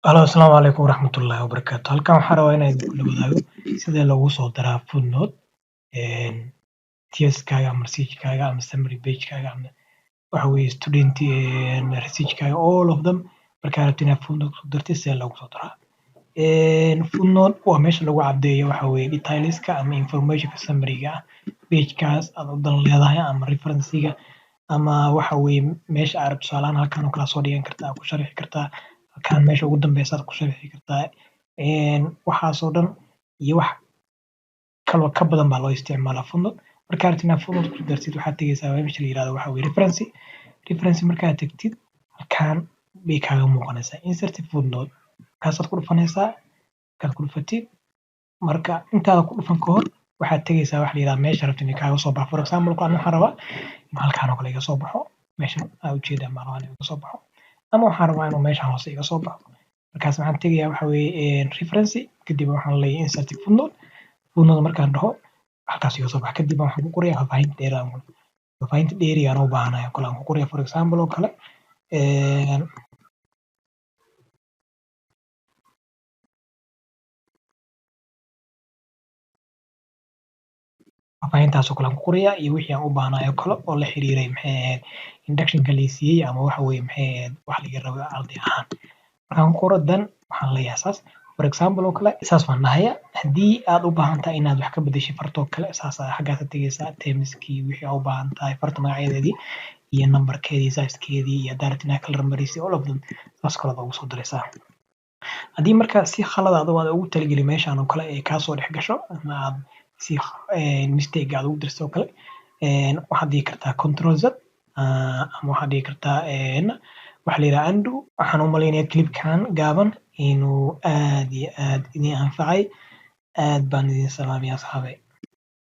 Halo, asalaamu calaykum waraxmatullaahi wabarakaatu. Halkan waxaan rabaa inaan idinkula wadaago sida loogu soo daraa footnote thesis-kaaga ama research-kaaga ama summary page-kaaga ama waxa weeye student research-kaaga, all of them. Markaa rabtid inaad footnote ku dartid, sidee loogu soo daraa? Footnote waa meesha lagu caddeeyo waxa weeye details-ka ama information-ka summary-ga ah page-kaas aad u dan leedahay ama reference-ga ama waxa weeye meesha aad rabto. Tusaale ahaan, halkan oo kale aad soo dhigan kartaa, ku sharixi kartaa halkan, meesha ugu dambeysa aad ku sharixi kartaa. Waxaas oo dhan iyo wax kaloo ka badan baa loo isticmaalaa footnote. Markaa rabtid inaad footnote ku dartid, waxaad tegeysaa meesha la yirahdo waxa weeye reference. Reference markaad tagtid, halkan bay kaaga muuqanaysaa insert footnote, kaasaad ku dhufanaysaa. Markaad ku dhufatid, marka intaada ku dhufan ka hor, waxaad tegeysaa waxa la yirahdo meesha rabtid inay kaaga soo baxo. For example, ani waxaan rabaa inuu halkan oo kale iga soo baxo, meeshan aa ujeedaan baan rabaa inuu iga soo baxo, ama waxaan rabaa inuu meeshan hoose iga soo baxo. Markaas waxaan tegayaa waxa weeye reference, kadib waxaan leeyahay insert footnote. Footnote markaan dhaho, halkaas iga soo baxa. Kadib waxaan ku qorayaa faahfaahinta dheeraad, faahfaahinta dheeriga aan u baahanahay oo kale aan ku qoraya. For example oo kale, faahfaahintaas oo kale aan ku qorayaa iyo wixii aan u baahnaay oo kale oo la xiriiray, maxay ahayd, induction-ka la siiyey ama waxa weeye, maxay ahayd, wax laga rabo arday ahaan. Markaan ku qoro, dan waxaan leeyahay saas, for example oo kale, saas baan dhahayaa. Haddii aad u baahan tahay inaad wax ka bedeshay fartoo kale, saas xaggaas tegeysaa, terms-kii wixii aad u baahan tahay, farta magacyadeedii iyo number-keedii, size-keedii, iyo haddaa rabtid inaad color marisid, all of them, saas kale ugu soo daraysaa. Haddii marka si khalad ah aad ugu talagelin meeshan oo kale ay kaasoo dhex gasho ama aad si mistake aad ugu dirto oo kale, waxaad dhihi kartaa Control Z ama waxaad dhihi kartaa waxa la yidhaha undo. Waxaan u malaynayaa clip-kan gaaban inuu aad iyo aad idin anfacay. Aad baan idin salaamaya, asxaabay.